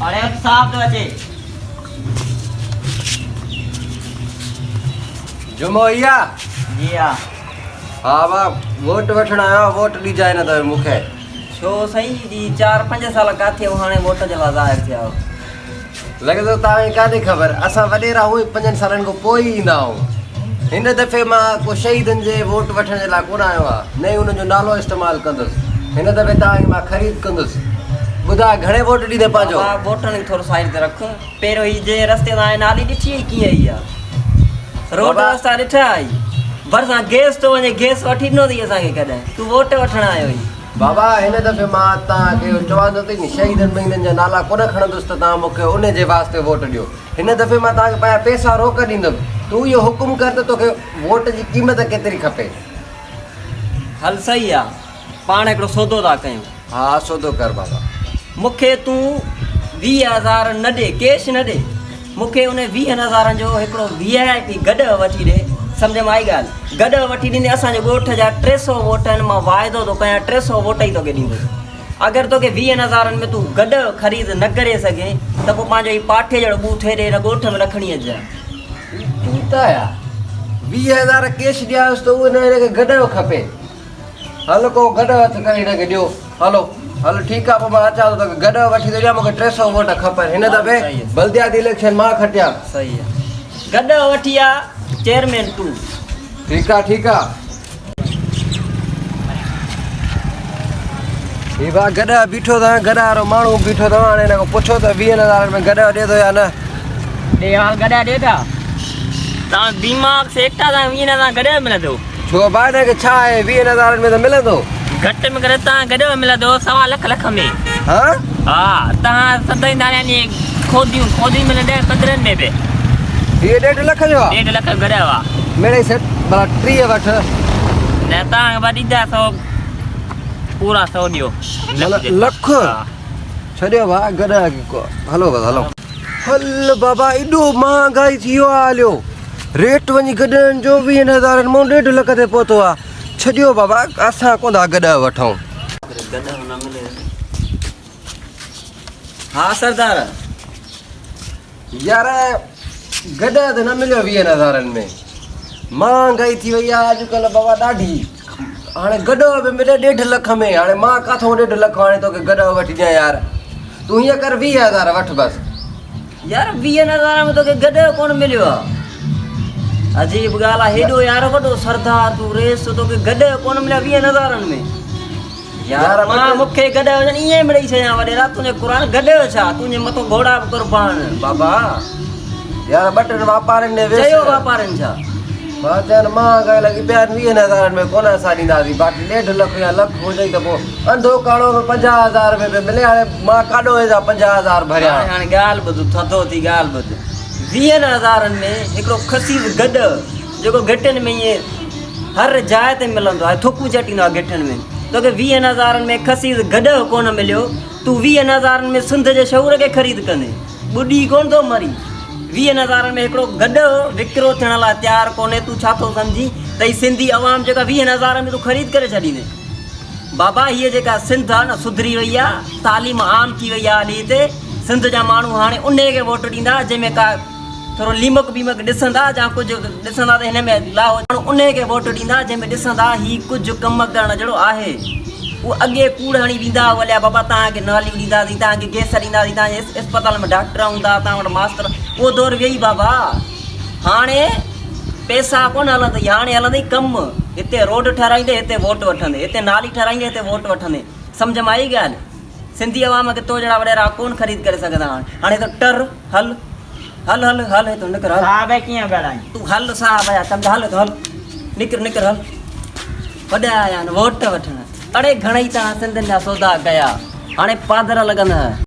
اڙي اٿ صاحب ٿو اچي. جمعو هي آ؟ جي ها. ها مان ووٽ وٺڻ آيو آهيان ووٽ ڏجانء نه ته مون کي. ڇو سائين جي چار پنج سال ڪاٿي هو هاڻي ووٽ جي لاء ظاهر ٿيا آهيو. لڳي ٿو توهان کي ڪانهي خبر اسان وڏيرا هونئن ئي پنجن سالن کان پوء ئي ايندا آهيون. هن دفعي مان ڪو شهيدن جي ووٽ وٺڻ جي لاء ڪونه آيو آهيان نه ئي انهن جو نالو استعمال ڪندس. هن دفعي توهان کي مان خريد ڪندس. ٻڌاء گهڻي ووٽ ڏيندين پنهنجو؟ بابا ووٽن کي ٿورو سائيڊ تي رک. پهريون هي جنهن رستي تان آئي نالي ڏٺي هئي ڪيئن آئي آ. روڊ رستا ڏٺا هئي. ڀرسان گيس ٿو وڃي گيس وٺي ڏنو اٿئي اسان کي ڪڏهن. تون ووٽ وٺڻ آيو آهين. بابا هن دفعي مان توهان کي اهو چوان ٿو ته انهن شهيدن مهيدن جا نالا ڪونه کڻندس ته توهان مون کي انهي جي واسطي ووٽ ڏيو. هن دفعي مان توهان کي پنهنجا پئسا روڪ ڏيندم. تون اهو حڪم ڪر ته توکي ووٽ جي قيمت ڪيتري کپي. هل صحيح آ. پاڻ هڪڙو سودو ٿا ڪيون. ها سودو ڪر بابا. مون کي تون 20 هزار نه ڏي، ڪيش نه ڏي. مون کي انهن ويهن هزارن جو هڪڙو وي آء پي گڏهه وٺي ڏي. سمجهه ۾ آئي ڳالهه؟ گڏهه وٺي ڏيندين، اسان جي ڳوٺ جا 300 ووٽ آهن، مان واعدو ٿو ڪيان 300 ووٽ ئي توکي ڏيندس. اگر توکي ويهن هزارن ۾ تون گڏهه خريد نه ڪري سگهين ته پوء پنهنجو هي پاٺي جهڙو ٻوٿ هيڏي هن ڳوٺ ۾ نه کڻي اچجانء. تون ته آيا 20 هزار ڪيش ڏيانس ته اهو نه هن کي گڏهه کپي. هل ڪو گڏهه هٿ ڪري هن کي ڏيو. هلو هل ٺيڪ آ پوء مان اچان ٿو توکي گڏهه وٺي ٿو ڏيان مون کي 300 ووٽ کپن هن دفعي بلدياتي اليڪشن مان کٽيان. صحيح آ گڏهه وٺي آ چيئرمين تون. ٺيڪ آ ٺيڪ آ. هي ڀا گڏهه بيٺو اٿم گڏهه وارو ماڻهو بيٺو اٿم هاڻي هن کان پڇو ته ويهن هزارن ۾ گڏهه ڏي ٿو يا نه. ڏي حال گڏهه ڏي ٿا. تان دماغ سيٽ آ تان ويهن هزارن گڏهه ملندو. ڇو ڀاء هن کي ڇا آهي ويهن هزارن ۾ ته ملندو. گهٽ ۾ گهٽ تان گڏهه ملندو سوا لک لک ۾. ها؟ ها تان سدائين ڌاريان جي کوديون کوديون ملندي 15 ۾ به. هي ڏيڍ لک جو آ. ڏيڍ لک جو گڏهه آ. مڙئي سيٺ ڀلا 30 وٺ. نه تان کي ڏيندا سو پورا سو ڏيو. لک ڇڏيو ڀاء گڏهه کي ڪو هلو بس هلو. هل بابا ايڏو مهانگائي ٿي ويو آ هليو ريٽ وڃي گڏهن جو ويهن هزارن مان ڏيڍ لک تي پهتو آ ڇڏيو بابا اسان ڪونه ٿا گڏهه وٺون. گڏهه نه ملي ها سردار. يار گڏهه ته نه مليو ويهن هزارن ۾ مهانگائي ٿي وئي آ اڄڪلهه بابا ڏاڍي هاڻي گڏهه به ملي ڏيڍ لک ۾ هاڻي مان ڪاٿو ڏيڍ لک هاڻي توکي گڏهه وٺي ڏيان يار تون هيئن ڪر 20 هزار وٺ بس. يار ويهن هزارن ۾ توکي گڏهه ڪونه مليو آ عجيب ڳالهه آ هيڏو يار وڏو سردار تون رئيس توکي گڏهه ڪونه مليا ويهن هزارن ۾. يار مان مون کي گڏهه هجن ائين مڙئي ڇڏيان وڏيرا تنهنجي قرآن گڏهه ڇا تنهنجي مٿو گهوڙا به قربان بابا. يار ٻه ٽن واپارين ڏي ويس. چيو واپارين ڇا؟ مان چيو مهانگائي لڳي پيا آهن ويهن هزارن ۾ ڪونه اسان ڏينداسين باقي ڏيڍ لک يا لک هجئي ته پوء انڌو ڪاڻو به 50 هزار ۾ پيو ملي هاڻي مان ڪاڏو هيڏا 50 هزار ڀريان. هاڻي هاڻي ڳالهه ٻڌ ٿڌو ٿي ڳالهه ٻڌ ويهن هزارن ۾ هڪڙو خسيس گڏهه جيڪو گهٽين ۾ ائين هر جاء تي ملندو آهي، ٿڪون چٽيندو آهي گهٽين ۾. توکي ويهن هزارن ۾ خسيس گڏهه ڪونه مليو، تون ويهن هزارن ۾ سنڌ جي شعور کي خريد ڪندين؟ ٻڏي ڪونه ٿو مرين. ويهن هزارن ۾ هڪڙو گڏهه وڪرو ٿيڻ لاء تيار ڪونهي، تون ڇا ٿو سمجهين ته هي سنڌي عوام جيڪا ويهن هزارن ۾ تون خريد ڪري ڇڏيندين؟ بابا هيء جيڪا سنڌ آهي نه سڌري وئي آهي، تعليم عام ٿي وئي آهي هلي هتي، سنڌ جا ماڻهو هاڻي انهي کي ووٽ ڏيندا جنهن ۾ ڪا ٿورو ليمڪ بيمڪ ڏسندا يا ڪجهه ڏسندا ته هن ۾ لاهو ماڻهو انهي کي ووٽ ڏيندا جنهن ۾ ڏسندا هي ڪجهه ڪم ڪرڻ جهڙو آهي. هو اڳي ڪوڙ هڻي ويندا هئا اليا بابا توهان کي ناليون ڏينداسين توهان کي گئس ڏينداسين توهان جي اسپتال ۾ ڊاڪٽر هوندا توهان وٽ ماستر اهو دور ويئي بابا هاڻي پئسا ڪونه هلندئي هاڻي هلندئي ڪم هتي روڊ ٺهرائيندي هتي ووٽ وٺندي هتي نالي ٺهرائيندي هتي ووٽ وٺندي سمجهه ۾ آئي ڳالهه سنڌي عوام کي تو جهڙا وڏيرا ڪونه خريد ڪري سگهندا هاڻي هاڻي ته ٽر هل هل هل هل هتو نڪر هل. صاحب ڪيئن ڳالهائين. تون هل صاحب جا چمچا هل هتو هل نڪر نڪر هل وڏا آيا آهن ووٽ وٺڻ اڙي گهڻئي توهان سنڌين جا سودا ڪيا هاڻي پادر لڳندا.